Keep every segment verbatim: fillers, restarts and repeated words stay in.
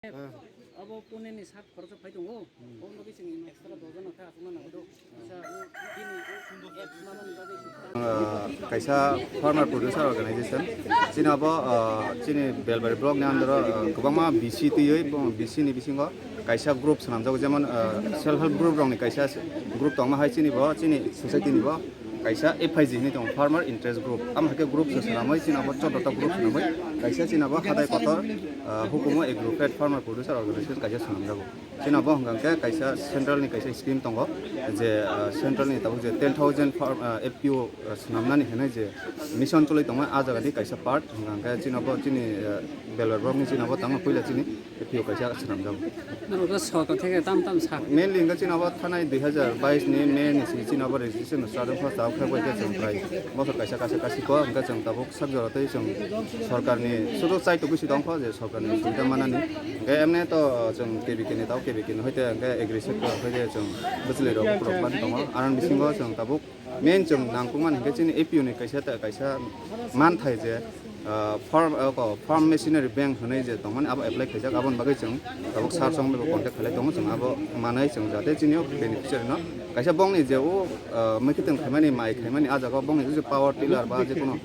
Abo Pune ni sak khoroksa phai tongo. O logi chwng extra dojan no kha aswkna nango do. Kisa o bini o apps mamani bagwi se. Ah, kaisa farmer producer organization. Chini abo, ah, chini Belbari block ni under o, ah, kwbangma B C twiwi, bo B C ni bisingo kaisa group swnamjago, jemon, ah, self help group rokni kaisa group tongma hai chini bo, chini society ni bo. Kaisa F I G hinwi tongo, Farmer Interest Group. Amo hai khe group se swnamwi, chini abo choddo ta group swnamwi, kaisa chini abo Hadai Kotor, ah, Hukumu Aggregate Farmer Producer Organization kaisa swnamjago. Chini abo hwnkha khe kaisa central ni kaisa scheme tongo, je, ah, central ni tabuk je ten thousand farm, ah, F P O, ah, swnamnani hinwi je mission choli tongmani, ah jaga ni kaisa part hwnkha khe chini abo chini, ah, Belbari block ni chini abo tamo puila chini F P O kaisa swnamjago. Norok khe sorkar theke tam tam sa. Mainly hwnkhe chini abo thanai dui hazar bais ni May ni simi chini abo registration no start wngkha, tabuk khe bai khe chwng prai bosor kaisa kaisa kasi ko hwnkhe chwng tabuk sak jora tei chwng sorkar ni sudu chai tugui si tongkho je sorkar ni subida manani. Hwnkhe emne to chwng K B K ni tabuk K B K ni hoite hwnkhe agri sector hoite chwng bwchwlwi rok borok ban tongo. Aroni bisingo chwng tabuk Main chwng nangkukmani hwnkhe chini A P O ni kaisa ta-, kaisa manthai je, ah, farm, ah, ko, farm machinery bank hwnwi je tongmani abo apply khaijak, aboni bagwi chwng tabuk sir song bai bo contact khlai tongo, chwng abo manwi chwng jate chini o beneficiary no kaisa bongni je o, ah, mwkhitwng khaimani, mai khaimani, ah jaga o bongni je power tiller ba je kono,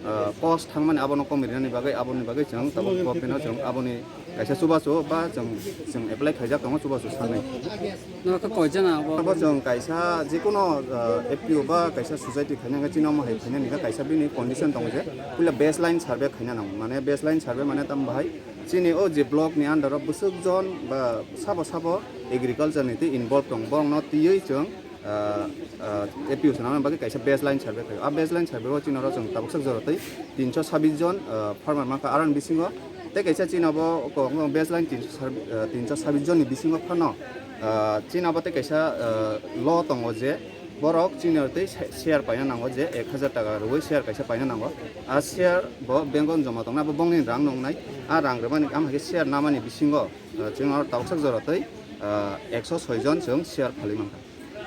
ah, cost thangmani abono komoi rinani bagwi, aboni bagwi chwng tabuk government o chwng aboni kaisa chubachu ba chwng, chwng apply khaijak tongo chubachu sanwi. Norok khe koi jana abo? Abo chwng kaisa jikunu, ah, F P O ba kaisa society khaina hwnkhe chini omo hai khaina hwnkhe kaisa bini condition tongo je puila baseline survey khaina nango. Mane baseline survey mane tamo bahai chini o je block ni under o bwswk jon ba sabo sabo agriculture ni tei involve tong, borokno twiwi chwng ah, ah, A P O swnamna bagwi kaisa baseline survey khlaio. A baseline survey o chini oro chwng tabuk sak jora tei tinso sabis jon, ah, farmer mankha. Aroni bisingo tei kaisa chini abo kok baseline tinso sab-, ah, tinso sabis jonni bisingo phano, ah, chini abo tei kaisa, ah, law tongo je borok chini oro tei share paina nango je ek hazar taka rwui share kaisa paina nango. A share bo bank o joma tongna abo bongni rang nwngnai. A rang rwmani ama khe share namani bisingo, ah, chini oro tabuk sak jora tei, ah, ekso soi jon chwng share phalwi mankha.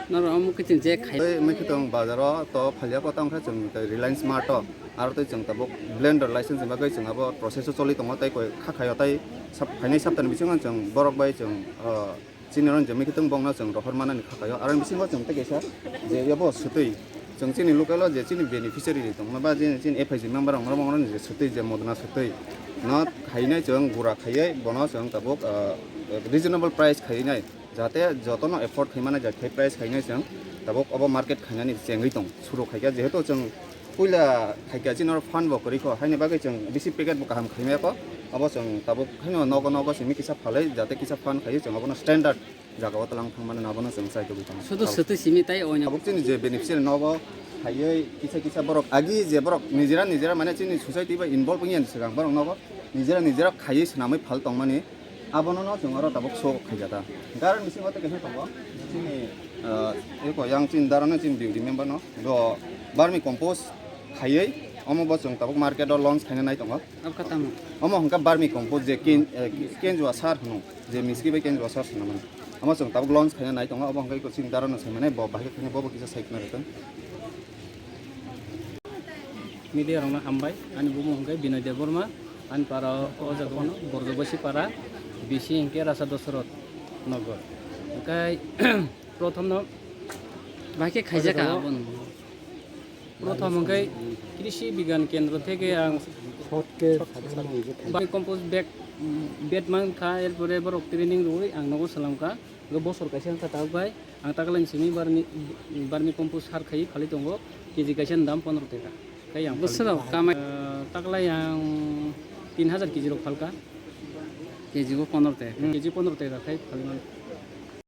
Norok omo khe chwng je khai. Tei mwkhwtwng bazaro to phalia kota wngkha chwng tei Reliance Mart o. Aro tei chwng tabuk blender license ni bagwi chwng abo process o choli tongo tei koi kha khaio tei sab-, phainai saptani bisingo chwng borok bai chwng, o, chini oro je mwkhwtwng bongno chwng rohor manani kha khaio. Aroni bisingo chwng tei kaisa je yabo swtwi chwng chini local o je chini beneficiary ri tongma ba chini, chini F I G member rok norok je swtwi je modna swtwi no khainai chwng gura khaiwi bono chwng tabuk, o, reasonable price khainai. Jate jotono afford khaimani jat khai price khainai chwng tabuk obo market khainani chengwi tong suru khaikha, jehetu chwng puila khaikha chini oro fund bo kwrwi kho, haini bagwi chwng bisi packet bo kaham khaimaya kho, obo chwng tabuk haino nogo nogo simi kisa phalwi jate kisa fund khaiwi chwng obono standard jagao twlang thangmani abono chwng chai tugwi tongo. Sudu swtwi simi tai oino. Tabuk chini je beneficiary nogo khaiwi kisa kisa borok agi je borok nijera nijera mane chini society bai involve wngya swkang borok nogo nijera nijera khaiwi swnamwi phal tongmani. Abono no chwng oro tabuk show khaijata. Gari bisingo tei kaisa tongo. Chini, ah, eko yang chini darano chini beauty member no. Do vermi compost khaiwi omo bo chwng tabuk market o launch khaina nai tongo. Abkha tamo? Omo hwnkha vermi compost je ken-, eh, kenjua sar hwno. Je miski bai kenjua sar hwno mano. Omo chwng tabuk launch khaina nai tongo. Obo hwnkha eko chini darano sai mane bo bahai khaina bo bo kisa sai khna rwtong. Media rokno hambai, ani bumung hwnkhe Binoy Debbarma, ani para o jaga wano Borjobasi para, B C hwnkhe Rasa Dosoroth Nogor. Hwnkhe prothom no bahai khe khaijak aboni. Prothom hwnkhe Krishi Bigyan Kendro theke ang vermi compost bag, bag mankha, erpore borok training rwui ang nogo salamkha. Hwnkhe bosor kaisa wngkha tabuk bai. Ang taklai simi vermi, vermi compost sar khai phalwi tongo, K G kaisa ni dam pondro taka. Tei ang bwswrok phalwi kamai, ah, taklai ang tin hazar K G rok phalka. K G o pondro taka. Hmm, K G pondro taka khai phalwi mano.